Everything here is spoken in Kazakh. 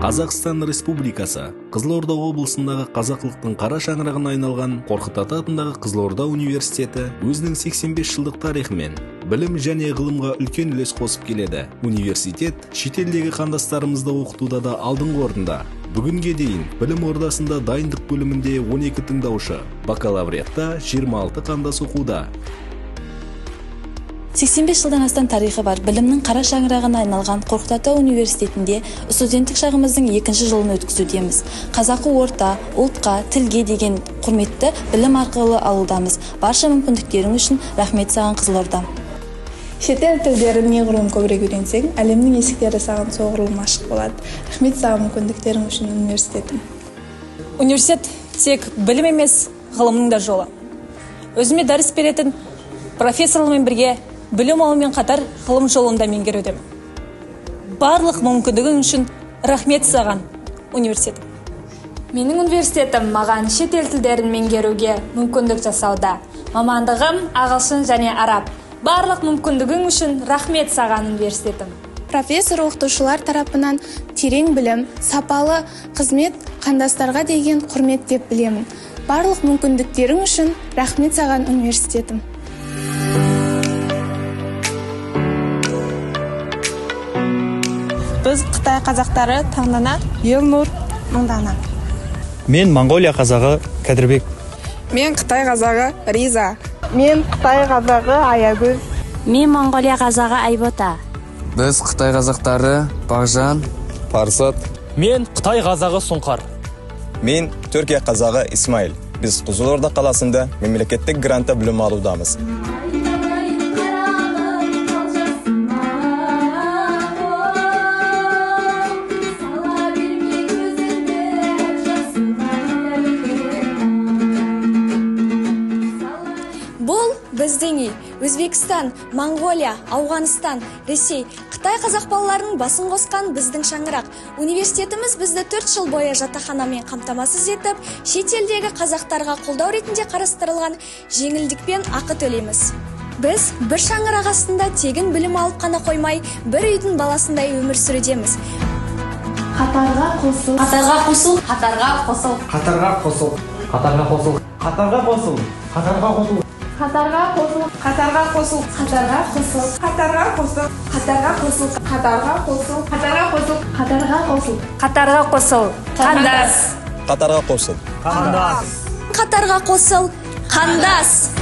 Қазақстан Республикасы Қызылорда облысындағы қазақылықтың қара шаңырағына айналған Қорқыт ата атындағы Қызылорда университеті өзінің 85 жылдық тарихымен білім және ғылымға үлкен үлес қосып келеді. Университет шетелдегі қандастарымызды оқытуда да алдыңғы орында. Бүгінге дейін білім ордасында дайындық бөлімінде 12 тыңдаушы, бакалавриатта 26 қандас оқуда. 85 жылдан астам тарихы бар білімнің қара шаңырағына айналған Қорқыт ата университетінде студенттік шағымыздың екінші жылын өткізудеміз. Қазақы орта, ұлтқа, тілге деген құрметті білім арқылы алудамыз. Барша мүмкіндіктерің үшін рахмет саған, Қызылорда. Шетел тілдерін неғұрлым көбірек үйренсең, әлемнің есіктері саған соғұрлым ашық болады. Рахмет саған мүмкіндіктерің үшін, университетім. Университет тек білім емес, ғылымның да жолы. Өзіме дәріс беретін профессорлармен бірге білім алумен қатар ғылым жолын да меңгерудемін. Барлық мүмкіндігің үшін рахмет саған, университет. Менің университетім маған шетел тілдерін меңгеруге мүмкіндік жасауда. Мамандығым ағылшын және араб. Барлық мүмкіндігің үшін рахмет саған, университетім. Профессор оқытушылар тарапынан терең білім, сапалы қызмет, қандастарға деген құрмет деп білемін. Барлық мүмкіндіктерің үшін рахмет саған, университетім. Біз қытай қазақтары Таңдана, Елнұр, Мыңдана. Мен Моңғолия қазағы Кәдірбек. Мен қытай қазағы Риза. Мен қытай қазағы Аягөз. Мен Моңғолия қазағы Айбота. Біз қытай қазақтары Бағжан, Парсат. Мен қытай қазағы Сұңқар. Мен Түркия қазағы Исмаил. Біз Қызылорда қаласында мемлекеттік грантта білім алудамыз. Бұл біздің үй. Өзбекстан, Моңғолия, Ауғанстан, Ресей, Қытай қазақ балаларының басын қосқан біздің шаңырақ. Университетіміз бізді 4 жыл бойы жатақханамен қамтамасыз етіп, шетелдегі қазақтарға қолдау ретінде қарастырылған жеңілдікпен ақы төлейміз. Біз бір шаңырақ астында тегін білім алып қана қоймай, бір үйдің баласындай өмір сүрудеміз. Қатарға қосыл. Қатарға қосыл. Қатарға қосыл. Қатарға қосыл. Қатарға қосыл. Қатарға қосыл. Қатарға қосыл. Қатарға қосыл. Қатарға қосыл. Қатарға қосыл. Қатарға қосыл. Қатарға қосыл. Қатарға қосыл. Қатарға қосыл. Қатарға қосыл. Қатарға қосыл. Қандас. Қатарға қосыл. Қандас. Қатарға қосыл. Қандас.